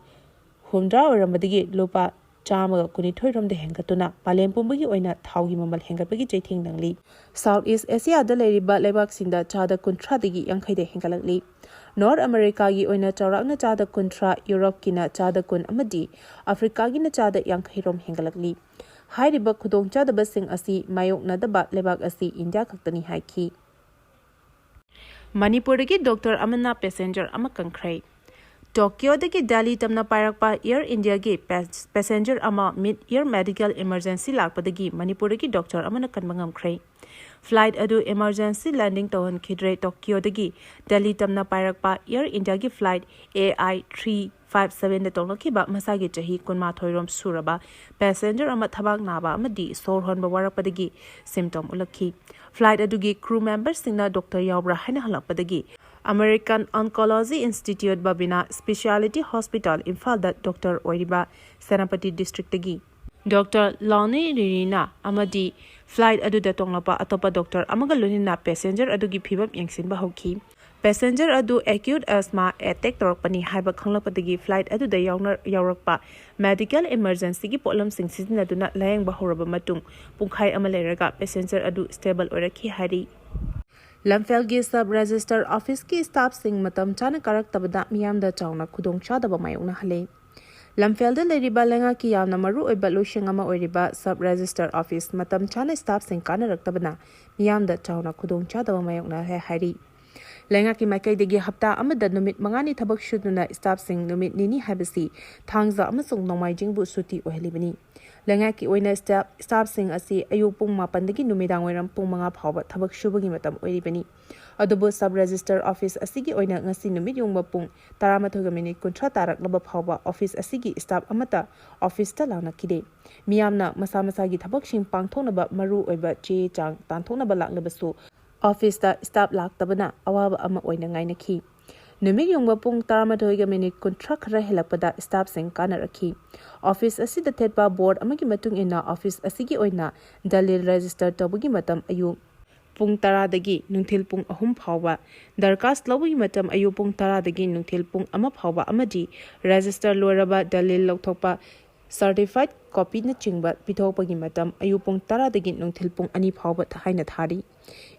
ꯍꯨꯝꯗ꯭ꯔꯥ ꯑꯣꯏꯔꯝꯕꯗꯒꯤ ꯂꯨꯄꯥ ꯆꯥꯝꯃꯒ ꯀꯨꯟꯅꯤꯊꯣꯏ ꯔꯣꯝꯗ ꯍꯦꯟꯒꯠꯇꯨꯅ ꯃꯥꯂꯦꯝ ꯄꯨꯝꯕꯒꯤ ꯑꯣꯏꯅ ꯊꯥꯎꯒꯤ ꯃꯃꯜ ꯍꯦꯟꯒꯠꯄꯒꯤ ꯆꯩꯊꯦꯡ ꯅꯪꯂꯤ꯫ South East Asiaꯗ ꯂꯩꯔꯤꯕ ꯂꯩꯕꯥꯛꯁꯤꯡꯗ ꯆꯥꯗ ꯀꯨꯟꯊ꯭ꯔꯥꯗꯒꯤ ꯌꯥꯡꯈꯩꯗ ꯍꯦꯟꯒꯠꯂꯛꯂꯤ꯫ North Americaꯒꯤ ꯑꯣꯏꯅ ꯆꯥꯎꯔꯥꯛꯅ ꯆꯥꯗ ꯀꯨꯟꯊ꯭ꯔꯥ, Europeꯀꯤꯅ ꯆꯥꯗ ꯀꯨꯟ ꯑꯃꯗꯤ Africaꯒꯤꯅ ꯆꯥꯗ ꯌꯥꯡꯈꯩ ꯔꯣꯝ ꯍꯦꯟꯒꯠꯂꯛꯂꯤ꯫ ꯍꯥꯏꯔꯤꯕ ꯈꯨꯗꯣꯡꯆꯥꯗꯕꯁꯤꯡ ꯑꯁꯤ ꯃꯥꯌꯣꯛꯅꯗꯕ ꯂꯩꯕꯥꯛ ꯑꯁꯤ ꯏꯟꯗꯤꯌꯥ ꯈꯛꯇꯅꯤ ꯍꯥꯏꯈꯤ꯫ ꯃꯅꯤꯄꯨꯔꯗꯒꯤ Doctor ꯑꯃꯅ passenger ꯑꯃ ꯀꯟꯈ꯭ꯔꯦ꯫ ꯇꯣꯀꯤꯌꯣꯗꯒꯤ ꯗꯦꯜꯂꯤ ꯇꯝꯅ ꯄꯥꯏꯔꯛꯄ ꯑꯦꯌꯔ ꯏꯟꯗꯤꯌꯥꯒꯤ ꯄꯦꯁ-, ꯄꯦꯁꯦꯟꯖꯔ ꯑꯃ ꯃꯤꯗ ꯑꯦꯌꯔ ꯃꯦꯗꯤꯀꯦꯜ ꯏꯃꯔꯖꯦꯟꯁꯤ ꯂꯥꯛꯄꯗꯒꯤ ꯃꯅꯤꯄꯨꯔꯗꯒꯤ ꯗꯣꯛꯇꯔ ꯑꯃꯅ ꯀꯟꯕ ꯉꯝꯈ꯭ꯔꯦ꯫ ꯐ꯭ꯂꯥꯏꯠ ꯑꯗꯨ ꯏꯃꯔꯖꯦꯟꯁꯤ ꯂꯦꯟꯗꯤꯡ ꯇꯧꯍꯟꯈꯤꯗ꯭ꯔꯦ꯫ ꯇꯣꯀꯤꯌꯣꯗꯒꯤ ꯗꯦꯜꯂꯤ ꯇꯝꯅ ꯄꯥꯏꯔꯛꯄ ꯑꯦꯌꯔ ꯏꯟꯗꯤꯌꯥꯒꯤ flight A I three five ꯁꯚꯦꯟꯗ ꯇꯣꯡꯂꯛꯈꯤꯕ ꯃꯁꯥꯒꯤ ꯆꯍꯤ ꯀꯨꯟꯃꯥꯊꯣꯏ ꯔꯣꯝ ꯁꯨꯔꯕ ꯄꯦꯁꯦꯟꯖꯔ ꯑꯃ ꯊꯕꯥꯛ ꯅꯥꯕ ꯑꯃꯗꯤ ꯁꯣꯔ ꯍꯣꯟꯕ ꯋꯥꯔꯛꯄꯗꯒꯤ ꯁꯤꯝꯇꯣꯝ ꯎꯠꯂꯛꯈꯤ꯫ ꯐ꯭ꯂꯥꯏꯠ ꯑꯗꯨꯒꯤ ꯀ꯭ꯔꯨ ꯃꯦꯝꯕꯔꯁꯤꯡꯅ ꯗꯣꯛꯇꯔ ꯌꯥꯎꯕ꯭ꯔꯥ ꯍꯥꯏꯅ ꯍꯪꯂꯛꯄꯗꯒꯤ ꯑꯃꯦꯔꯤꯀꯟ ꯑꯣꯟꯀꯣꯂꯣꯖꯤ ꯏꯟꯁꯇꯤꯇ꯭ꯌꯨꯠ ꯕꯕꯤꯅꯥ ꯁ꯭ꯄꯦꯁꯤꯌꯥꯂꯤꯇꯤ ꯍꯣꯁꯄꯤꯇꯥꯜ ꯏꯝꯐꯥꯜꯗ ꯗꯣꯛꯇꯔ ꯑꯣꯏꯔꯤꯕ ꯁꯦꯅꯥꯄꯇꯤ ꯗꯤꯁꯇ꯭ꯔꯤꯛꯇꯒꯤ ꯗꯣꯛꯇꯔ ꯂꯥꯎꯅꯤ ꯔꯤꯔꯤꯅꯥ ꯑꯃꯗꯤ ꯐ꯭ꯂꯥꯏꯠ ꯑꯗꯨꯗ ꯇꯣꯡꯂꯛꯄ ꯑꯇꯣꯞꯄ ꯗꯣꯛꯇꯔ ꯑꯃꯒ ꯂꯣꯏꯅꯅ ꯄꯦꯁꯦꯟꯖꯔ ꯑꯗꯨꯒꯤ ꯐꯤꯕꯝ ꯌꯦꯡꯁꯤꯟꯕ ꯍꯧꯈꯤ꯫ ꯄꯦꯁꯦꯟꯖꯔ ꯑꯗꯨ ꯑꯦꯀ꯭ꯌꯨꯠ ꯑꯦꯁꯃꯥ ꯑꯦꯇꯦꯛ ꯇꯧꯔꯛꯄꯅꯤ ꯍꯥꯏꯕ ꯈꯪꯂꯛꯄꯗꯒꯤ ꯐ꯭ꯂꯥꯏꯠ ꯑꯗꯨꯗ ꯌꯥꯎꯅ-, ꯌꯥꯎꯔꯛꯄ ꯃꯦꯗꯤꯀꯦꯜ ꯏꯃꯔꯖꯦꯟꯁꯤꯒꯤ ꯄꯣꯠꯂꯝꯁꯤꯡ ꯁꯤꯖꯤꯟꯅꯗꯨꯅ ꯂꯥꯌꯦꯡꯕ ꯍꯧꯔꯕ ꯃꯇꯨꯡ ꯄꯨꯡꯈꯥꯏ ꯑꯃ ꯂꯩꯔꯒ ꯄꯦꯁꯦꯟꯖꯔ ꯑꯗꯨ ꯁ꯭ꯇꯦꯕꯜ ꯑꯣꯏꯔꯛꯈꯤ ꯍꯥꯏꯔꯤ꯫ ꯂꯝꯐꯦꯜꯒꯤ ꯁꯕ ꯔꯦꯖꯤꯁꯇꯔ ꯑꯣꯐꯤꯁꯀꯤ ꯁ꯭ꯇꯥꯐꯁꯤꯡ ꯃꯇꯝ ꯆꯥꯅ ꯀꯥꯔꯛꯇꯕꯗ ꯃꯤꯌꯥꯝꯗ ꯆꯥꯎꯅ ꯈꯨꯗꯣꯡꯆꯥꯗꯕ ꯃꯥꯌꯣꯛꯅꯍꯜꯂꯦ꯫ ꯂꯝꯐꯦꯜꯗ ꯂꯩꯔꯤꯕ ꯂꯩꯉꯥꯛꯀꯤ ꯌꯥꯝꯅ ꯃꯔꯨ ꯑꯣꯏꯕ ꯂꯣꯏꯁꯪ ꯑꯃ ꯑꯣꯏꯔꯤꯕ ꯁꯕ ꯔꯦꯖꯤꯁꯇꯔ ꯑꯣꯐꯤꯁ ꯃꯇꯝ ꯆꯥꯅ ꯁ꯭ꯇꯥꯐꯁꯤꯡ ꯀꯥꯟꯅꯔꯛꯇꯕꯅ ꯃꯤꯌꯥꯝꯗ ꯆꯥꯎꯅ ꯈꯨꯗꯣꯡꯆꯥꯗꯕ ꯃꯥꯌꯣꯛꯅꯍꯜꯂꯦ ꯍꯥꯏꯔꯤ꯫ ꯂꯩꯉꯥꯛꯀꯤ ꯃꯥꯏꯀꯩꯗꯒꯤ ꯍꯞꯇꯥ ꯑꯃꯗ ꯅꯨꯃꯤꯠ ꯃꯉꯥꯅꯤ ꯊꯕꯛ ꯁꯨꯗꯨꯅ ꯁ꯭ꯇꯥꯐꯁꯤꯡ ꯅꯨꯃꯤꯠ ꯅꯤꯅꯤ ꯍꯥꯏꯕꯁꯤ ꯊꯥꯡꯖ ꯑꯃꯁꯨꯡ ꯅꯣꯡꯃꯥꯏꯖꯤꯡꯕꯨ ꯁꯨꯇꯤ ꯑꯣꯏꯍꯜꯂꯤꯕꯅꯤ꯫ ꯂꯩꯉꯥꯛꯀꯤ ꯑꯣꯏꯅ ꯁ꯭ꯇꯥꯐ, ꯁ꯭ꯇꯥꯐꯁꯤꯡ ꯑꯁꯤ ꯑꯌꯨꯛ ꯄꯨꯡ ꯃꯥꯄꯟꯗꯒꯤ ꯅꯨꯃꯤꯗꯥꯡ ꯋꯥꯏꯔꯝ ꯄꯨꯡ ꯃꯉꯥ ꯐꯥꯎꯕ ꯊꯕꯛ ꯁꯨꯕꯒꯤ ꯃꯇꯝ ꯑꯣꯏꯔꯤꯕꯅꯤ꯫ ꯑꯗꯨꯕꯨ ꯁꯕ ꯔꯦꯖꯤꯁꯇꯔ ꯑꯣꯐꯤꯁ ꯑꯁꯤꯒꯤ ꯑꯣꯏꯅ ꯉꯁꯤ ꯅꯨꯃꯤꯠ ꯌꯨꯡꯕ ꯄꯨꯡ ꯇꯔꯥꯃꯥꯊꯣꯏꯒ ꯃꯤꯅꯤꯠ ꯀꯨꯟꯊ꯭ꯔꯥ ꯇꯥꯔꯛꯂꯕ ꯐꯥꯎꯕ ꯑꯣꯐꯤꯁ ꯑꯁꯤꯒꯤ ꯁ꯭ꯇꯥꯐ ꯑꯃꯠꯇ ꯑꯣꯐꯤꯁꯇ ꯂꯥꯛꯅꯈꯤꯗꯦ꯫ ꯃꯤꯌꯥꯝꯅ ꯃꯁꯥ ꯃꯁꯥꯒꯤ ꯊꯕꯛꯁꯤꯡ ꯄꯥꯡꯊꯣꯛꯅꯕ ꯃꯔꯨ ꯑꯣꯏꯕ ꯆꯦ ꯆꯥꯡ ꯇꯥꯟꯊꯣꯛꯅꯕ ꯂꯥꯛꯂꯕꯁꯨ ꯑꯣꯐꯤꯁꯇ ꯁ꯭ꯇꯥꯐ ꯂꯥꯛꯇꯕꯅ ꯑꯋꯥꯕ ꯑꯃ ꯑꯣꯏꯅ ꯉꯥꯏꯅꯈꯤ꯫ ꯅꯨꯃꯤꯠ ꯌꯨꯡꯕ ꯄꯨꯡ ꯇꯔꯥꯃꯥꯊꯣꯏꯒ ꯃꯤꯅꯤꯠ ꯀꯨꯟꯊ꯭ꯔꯥ ꯈꯔ ꯍꯦꯜꯂꯛꯄꯗ ꯁ꯭ꯇꯥꯐꯁꯤꯡ ꯀꯥꯟꯅꯔꯛꯈꯤ꯫ ꯑꯣꯐꯤꯁ ꯑꯁꯤꯗ ꯊꯦꯠꯄ ꯕꯣꯔꯗ ꯑꯃꯒꯤ ꯃꯇꯨꯡ ꯏꯟꯅ ꯑꯣꯐꯤꯁ ꯑꯁꯤꯒꯤ ꯑꯣꯏꯅ ꯗꯂꯤꯜ ꯔꯦꯖꯤꯁꯇꯔ ꯇꯧꯕꯒꯤ ꯃꯇꯝ ꯑꯌꯨꯛ ꯄꯨꯡ ꯇꯔꯥꯗꯒꯤ ꯅꯨꯡꯊꯤꯜ ꯄꯨꯡ ꯑꯍꯨꯝ ꯐꯥꯎꯕ, ꯗꯔꯈꯥꯁ ꯂꯧꯕꯒꯤ ꯃꯇꯝ ꯑꯌꯨꯛ ꯄꯨꯡ ꯇꯔꯥꯗꯒꯤ ꯅꯨꯡꯊꯤꯜ ꯄꯨꯡ ꯑꯃ ꯐꯥꯎꯕ ꯑꯃꯗꯤ ꯔꯦꯖꯤꯁꯇꯔ ꯂꯣꯏꯔꯕ ꯗꯂꯤꯜ ꯂꯧꯊꯣꯛꯄ, ꯁꯔꯇꯤꯐꯥꯏꯗ ꯀꯣꯄꯤꯅꯆꯤꯡꯕ ꯄꯤꯊꯣꯛꯄꯒꯤ ꯃꯇꯝ ꯑꯌꯨꯛ ꯄꯨꯡ ꯇꯔꯥꯗꯒꯤ ꯅꯨꯡꯊꯤꯜ ꯄꯨꯡ ꯑꯅꯤ ꯐꯥꯎꯕ ꯍꯥꯏꯅ ꯊꯥꯔꯤ꯫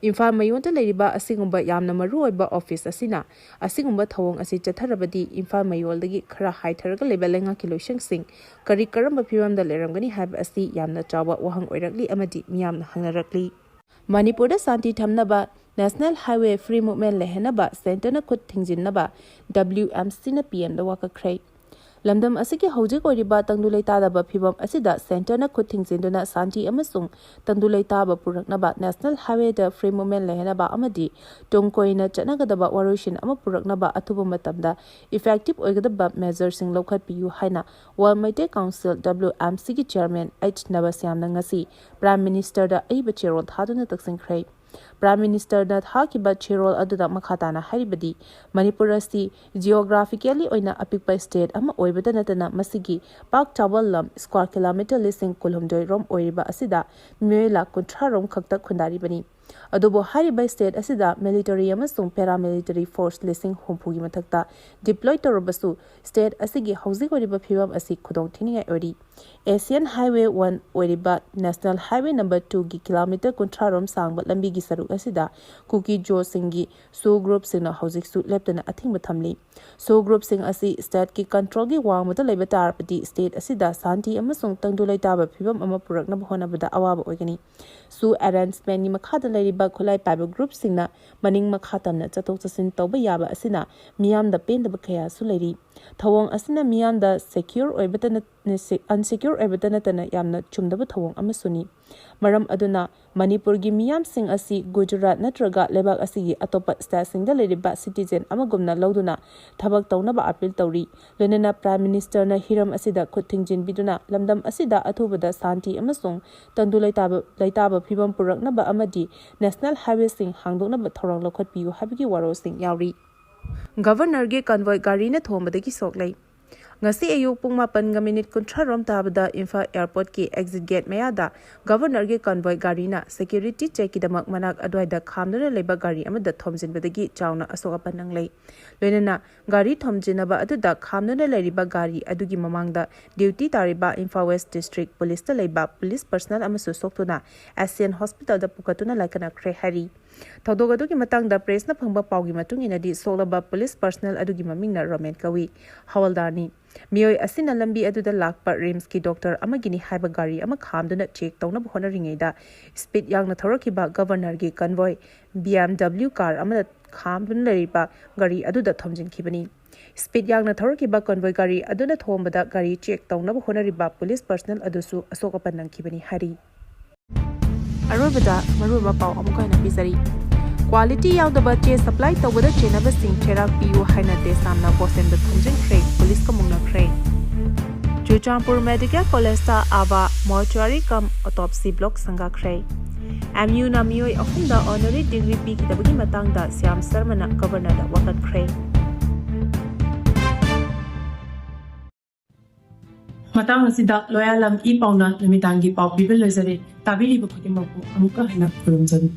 ꯏꯝꯐꯥꯜ ꯃꯌꯣꯟꯗ ꯂꯩꯔꯤꯕ ꯑꯁꯤꯒꯨꯝꯕ ꯌꯥꯝꯅ ꯃꯔꯨ ꯑꯣꯏꯕ ꯑꯣꯐꯤꯁ ꯑꯁꯤꯅ ꯑꯁꯤꯒꯨꯝꯕ ꯊꯧꯑꯣꯡ ꯑꯁꯤ ꯆꯠꯊꯔꯕꯗꯤ ꯏꯝꯐꯥꯜ ꯃꯌꯣꯜꯗꯒꯤ ꯈꯔ ꯍꯥꯏꯊꯔꯒ ꯂꯩꯕ ꯂꯩꯉꯥꯛꯀꯤ ꯂꯣꯏꯁꯪꯁꯤꯡ ꯀꯔꯤ ꯀꯔꯝꯕ ꯐꯤꯕꯝꯗ ꯂꯩꯔꯝꯒꯅꯤ ꯍꯥꯏꯕ ꯑꯁꯤ ꯌꯥꯝꯅ ꯆꯥꯎꯕ ꯋꯥꯍꯪ ꯑꯣꯏꯔꯛꯂꯤ ꯑꯃꯗꯤ ꯃꯤꯌꯥꯝꯅ ꯍꯪꯅꯔꯛꯂꯤ꯫ ꯃꯅꯤꯄꯨꯔꯗ ꯁꯥꯟꯇꯤ ꯊꯝꯅꯕ National Highway Free Movement ꯂꯩꯍꯟꯅꯕ ꯁꯦꯟꯇꯔꯅ ꯈꯨꯠ ꯊꯤꯡꯖꯤꯟꯅꯕ W M C ꯅ P M ꯗ ꯋꯥꯀꯠꯈ꯭ꯔꯦ꯫ ꯂꯝꯗꯝ ꯑꯁꯤꯒꯤ ꯍꯧꯖꯤꯛ ꯑꯣꯏꯔꯤꯕ ꯇꯪꯗꯨ ꯂꯩꯇꯥꯗꯕ ꯐꯤꯕꯝ ꯑꯁꯤꯗ ꯁꯦꯟꯇꯔꯅ ꯈꯨꯠ ꯊꯤꯡꯖꯤꯟꯗꯨꯅ ꯁꯥꯟꯇꯤ ꯑꯃꯁꯨꯡ ꯇꯪꯗꯨ ꯂꯩꯇꯥꯕ ꯄꯨꯔꯛꯅꯕ, National Highway ꯗ Free Movement ꯂꯩꯍꯟꯅꯕ ꯑꯃꯗꯤ ꯇꯨꯡ ꯀꯣꯏꯅ ꯆꯠꯅꯒꯗꯕ ꯋꯥꯔꯣꯏꯁꯤꯟ ꯑꯃ ꯄꯨꯔꯛꯅꯕ ꯑꯊꯨꯕ ꯃꯇꯝꯗ effective ꯑꯣꯏꯒꯗꯕ measure ꯁꯤꯡ ꯂꯧꯈꯠꯄꯤꯌꯨ ꯍꯥꯏꯅ World Meitei Council, W M C ꯒꯤ Chairman H ꯅꯕꯁ꯭ꯌꯥꯝꯅ ꯉꯁꯤ Prime Minister ꯗ ꯑꯏꯕ ꯆꯦꯔꯣꯜ ꯊꯥꯗꯨꯅ ꯇꯛꯁꯤꯟꯈ꯭ꯔꯦ꯫ Prime Minister ꯅ ꯊꯥꯈꯤꯕ ꯆꯦꯔꯣꯜ ꯑꯗꯨꯗ ꯃꯈꯥ ꯇꯥꯅ ꯍꯥꯏꯔꯤꯕꯗꯤ, ꯃꯅꯤꯄꯨꯔ ꯑꯁꯤ geographically ꯑꯣꯏꯅ ꯑꯄꯤꯛꯄ state ꯑꯃ ꯑꯣꯏꯕꯇ ꯅꯠꯇꯅ ꯃꯁꯤꯒꯤ ꯄꯥꯛ ꯆꯥꯎꯕ ꯂꯝ square kilometre ꯂꯤꯁꯤꯡ ꯀꯨꯟꯍꯨꯝꯗꯣꯏ ꯔꯣꯝ ꯑꯣꯏꯔꯤꯕ ꯑꯁꯤꯗ ꯃꯤꯑꯣꯏ ꯂꯥꯈ ꯀꯨꯟꯊ꯭ꯔꯥ ꯔꯣꯝ ꯈꯛꯇ ꯈꯨꯟꯗꯥꯔꯤꯕꯅꯤ꯫ ꯑꯗꯨꯕꯨ ꯍꯥꯏꯔꯤꯕ state ꯑꯁꯤꯗ military ꯑꯃꯁꯨꯡ paramilitary force ꯂꯤꯁꯤꯡ ꯍꯨꯝꯐꯨꯒꯤ ꯃꯊꯛꯇ deploy ꯇꯧꯔꯕꯁꯨ, state ꯑꯁꯤꯒꯤ ꯍꯧꯖꯤꯛ ꯑꯣꯏꯔꯤꯕ ꯐꯤꯕꯝ ꯑꯁꯤ ꯈꯨꯗꯣꯡ ꯊꯤꯅꯤꯡꯉꯥꯏ ꯑꯣꯏꯔꯤ꯫ Asian Highway one ꯑꯣꯏꯔꯤꯕ National Highway number two ꯒꯤ kilometre ꯀꯨꯟꯊ꯭ꯔꯥ ꯔꯣꯝ ꯁꯥꯡꯕ ꯂꯝꯕꯤꯒꯤ ꯁꯔꯨꯛ ꯑꯁꯤꯗ ꯀꯨꯀꯤ ꯖꯣꯁꯤꯡꯒꯤ SoO group ꯁꯤꯡꯅ ꯍꯧꯖꯤꯛꯁꯨ ꯂꯦꯞꯇꯅ ꯑꯊꯤꯡꯕ ꯊꯝꯂꯤ꯫ SoO group ꯁꯤꯡ ꯑꯁꯤ state ꯀꯤ control ꯒꯤ ꯋꯥꯡꯃꯗ ꯂꯩꯕ ꯇꯥꯔꯕꯗꯤ, state ꯑꯁꯤꯗ ꯁꯥꯟꯇꯤ ꯑꯃꯁꯨꯡ ꯇꯪꯗꯨ ꯂꯩꯇꯥꯕ ꯐꯤꯕꯝ ꯑꯃ ꯄꯨꯔꯛꯅꯕ ꯍꯣꯠꯅꯕꯗ ꯑꯋꯥꯕ ꯑꯣꯏꯒꯅꯤ꯫ SoO arrangement ꯒꯤ ꯃꯈꯥꯗ ꯂꯩꯔꯤꯕ ꯈꯨꯠꯂꯥꯏ ꯄꯥꯏꯕ group ꯁꯤꯡꯅ ꯃꯅꯤꯡ ꯃꯈꯥ ꯇꯝꯅ ꯆꯠꯊꯣꯛ ꯆꯠꯁꯤꯟ ꯇꯧꯕ ꯌꯥꯕ ꯑꯁꯤꯅ ꯃꯤꯌꯥꯝꯗ ꯄꯦꯟꯗꯕ ꯀꯌꯥꯁꯨ ꯂꯩꯔꯤ꯫ ꯊꯧꯑꯣꯡ ꯑꯁꯤꯅ ꯃꯤꯌꯥꯝꯗ secure ꯑꯣꯏꯕꯇ ꯅꯠ-, unsecure ꯑꯣꯏꯕꯇ ꯅꯠꯇꯅ ꯌꯥꯝꯅ ꯆꯨꯝꯗꯕ ꯊꯧꯑꯣꯡ ꯑꯃꯁꯨꯅꯤ꯫ ꯃꯔꯝ ꯑꯗꯨꯅ ꯃꯅꯤꯄꯨꯔꯒꯤ ꯃꯤꯌꯥꯝꯁꯤꯡ ꯑꯁꯤ ꯒꯨꯖꯔꯥꯠ ꯅꯠꯇ꯭ꯔꯒ ꯂꯩꯕꯥꯛ ꯑꯁꯤꯒꯤ ꯑꯇꯣꯞꯄ state ꯁꯤꯡꯗ ꯂꯩꯔꯤꯕ citizen ꯑꯃꯒꯨꯝꯅ ꯂꯧꯗꯨꯅ ꯊꯕꯛ ꯇꯧꯅꯕ appeal ꯇꯧꯔꯤ꯫ ꯂꯣꯏꯅꯅ Prime Minister ꯅ ꯍꯤꯔꯝ ꯑꯁꯤꯗ ꯈꯨꯠ ꯊꯤꯡꯖꯤꯟꯕꯤꯗꯨꯅ ꯂꯝꯗꯝ ꯑꯁꯤꯗ ꯑꯊꯨꯕꯗ ꯁꯥꯟꯇꯤ ꯑꯃꯁꯨꯡ ꯇꯪꯗꯨ ꯂꯩꯇꯥꯕ, ꯂꯩꯇꯥꯕ ꯐꯤꯕꯝ ꯄꯨꯔꯛꯅꯕ ꯑꯃꯗꯤ National Highway ꯁꯤꯡ ꯍꯥꯡꯗꯣꯛꯅꯕ ꯊꯧꯔꯥꯡ ꯂꯧꯈꯠꯄꯤꯌꯨ ꯍꯥꯏꯕꯒꯤ ꯋꯥꯔꯣꯜꯁꯤꯡ ꯌꯥꯎꯔꯤ꯫ Governor ꯒꯤ convoy ꯒꯥꯔꯤꯅ ꯊꯣꯝꯕꯗꯒꯤ ꯁꯣꯛꯂꯦ꯫ ꯉꯁꯤ ꯑꯌꯨꯛ ꯄꯨꯡ ꯃꯥꯄꯟꯒ minute ꯀꯨꯟꯊ꯭ꯔꯥ ꯔꯣꯝ ꯇꯥꯕꯗ ꯏꯝꯐꯥꯜ airport ꯀꯤ exit gate ꯃꯌꯥꯗ Governor ꯒꯤ convoy ꯒꯥꯔꯤꯅ security check ꯀꯤꯗꯃꯛ ꯃꯅꯥꯛ ꯑꯗꯨꯋꯥꯏꯗ ꯈꯥꯝꯗꯨꯅ ꯂꯩꯕ ꯒꯥꯔꯤ ꯑꯃꯗ ꯊꯣꯝꯖꯤꯟꯕꯗꯒꯤ ꯆꯥꯎꯅ ꯑꯁꯣꯛ ꯑꯄꯟ ꯅꯪꯂꯦ꯫ ꯂꯣꯏꯅꯅ ꯒꯥꯔꯤ ꯊꯣꯝꯖꯤꯟꯅꯕ ꯑꯗꯨꯗ ꯈꯥꯝꯗꯨꯅ ꯂꯩꯔꯤꯕ ꯒꯥꯔꯤ ꯑꯗꯨꯒꯤ ꯃꯃꯥꯡꯗ duty ꯇꯥꯔꯤꯕ ꯏꯝꯐꯥꯜ West District Police ꯇ ꯂꯩꯕ police personnel ꯑꯃꯁꯨ ꯁꯣꯛꯇꯨꯅ Asian Hospital ꯗ ꯄꯨꯈꯠꯇꯨꯅ ꯂꯥꯏꯀꯠꯅꯈ꯭ꯔꯦ ꯍꯥꯏꯔꯤ꯫ ꯊꯧꯗꯣꯛ ꯑꯗꯨꯒꯤ ꯃꯇꯥꯡꯗ ꯄ꯭ꯔꯦꯁꯅ ꯐꯪꯕ ꯄꯥꯎꯒꯤ ꯃꯇꯨꯡ ꯏꯟꯅꯗꯤ, ꯁꯣꯛꯂꯕ ꯄꯨꯂꯤꯁ ꯄꯔꯁꯅꯦꯜ ꯑꯗꯨꯒꯤ ꯃꯃꯤꯡꯅ ꯔꯣꯃꯦꯟ ꯀꯧꯏ, ꯍꯋꯜꯗꯥꯔꯅꯤ꯫ ꯃꯤꯑꯣꯏ ꯑꯁꯤꯅ ꯂꯝꯕꯤ ꯑꯗꯨꯗ ꯂꯥꯛꯄ ꯔꯤꯝꯁꯀꯤ ꯗꯣꯛꯇꯔ ꯑꯃꯒꯤꯅꯤ ꯍꯥꯏꯕ ꯒꯥꯔꯤ ꯑꯃ ꯈꯥꯝꯗꯨꯅ ꯆꯦꯛ ꯇꯧꯅꯕ ꯍꯣꯠꯅꯔꯤꯉꯩꯗ, ꯁ꯭ꯄꯤꯗ ꯌꯥꯡꯅ ꯊꯧꯔꯛꯈꯤꯕ ꯒꯕꯔꯅꯔꯒꯤ ꯀꯟꯚꯣꯏ, ꯕꯤ ꯑꯦꯝ ꯗꯕ꯭ꯂꯤꯎ ꯀꯥꯔ ꯑꯃꯗ ꯈꯥꯝꯗꯨꯅ ꯂꯩꯔꯤꯕ ꯒꯥꯔꯤ ꯑꯗꯨꯗ ꯊꯣꯝꯖꯤꯟꯈꯤꯕꯅꯤ꯫ ꯁ꯭ꯄꯤꯗ ꯌꯥꯡꯅ ꯊꯧꯔꯛꯈꯤꯕ ꯀꯟꯚꯣꯏ ꯒꯥꯔꯤ ꯑꯗꯨꯅ ꯊꯣꯝꯕꯗ ꯒꯥꯔꯤ ꯆꯦꯛ ꯇꯧꯅꯕ ꯍꯣꯠꯅꯔꯤꯕ ꯄꯨꯂꯤꯁ ꯄꯔꯁꯅꯦꯜ ꯑꯗꯨꯁꯨ ꯑꯁꯣꯛ ꯑꯄꯟ ꯅꯪꯈꯤꯕꯅꯤ ꯍꯥꯏꯔꯤ꯫ ꯑꯔꯣꯏꯕꯗ ꯃꯔꯨꯑꯣꯏꯕ ꯄꯥꯎ ꯑꯃꯨꯛ ꯍꯟꯅ ꯄꯤꯖꯔꯤ꯫ ꯀ꯭ꯋꯥꯂꯤꯇꯤ ꯌꯥꯎꯗꯕ ꯆꯦ ꯁꯄ꯭ꯂꯥꯏ ꯇꯧꯕꯗ ꯆꯦꯟꯅꯕꯁꯤꯡ ꯆꯩꯔꯥꯛ ꯄꯤꯌꯨ ꯍꯥꯏꯅ ꯇꯦꯁꯥꯝꯅ ꯕꯣꯁꯦꯝꯗ ꯊꯣꯝꯖꯤꯟꯈ꯭ꯔꯦ, ꯄꯨꯂꯤꯁꯀ ꯃꯨꯛꯅꯈ꯭ꯔꯦ꯫ ꯆꯨꯔꯆꯥꯟꯄꯨꯔ ꯃꯦꯗꯤꯀꯦꯜ ꯀꯣꯂꯦꯖꯇ ꯑꯥꯕꯥ ꯃꯣꯔꯆꯨꯑꯥꯔꯤ ꯀꯝ ꯑꯣꯇꯣꯞꯁꯤ ꯕ꯭ꯂꯣꯛ ꯁꯪꯒꯥꯈ꯭ꯔꯦ꯫ ꯑꯦꯝ ꯌꯨꯅ ꯃꯤꯑꯣꯏ ꯑꯍꯨꯝꯗ ꯑꯣꯅꯔꯤ ꯗꯤꯒ꯭ꯔꯤ ꯄꯤꯈꯤꯗꯕꯒꯤ ꯃꯇꯥꯡꯗ ꯁ꯭ꯌꯥꯝ ꯁꯔꯃꯅ ꯒꯕꯔꯅꯔꯗ ꯋꯥꯀꯠꯈ꯭ꯔꯦ꯫ ꯃꯇꯥꯡ ꯑꯁꯤꯗ ꯂꯣꯌꯥꯂꯝ ꯏ ꯄꯥꯎꯅ ꯅꯨꯃꯤꯗꯥꯡꯒꯤ ꯄꯥꯎ ꯄꯤꯕ ꯂꯣꯏꯖꯔꯦ꯫ ꯇꯥꯕꯤꯔꯤꯕ ꯈꯨꯗꯤꯡꯃꯛꯄꯨ ꯑꯃꯨꯛꯀ ꯍꯟꯅ ꯈꯨꯔꯨꯝꯖꯔꯤ꯫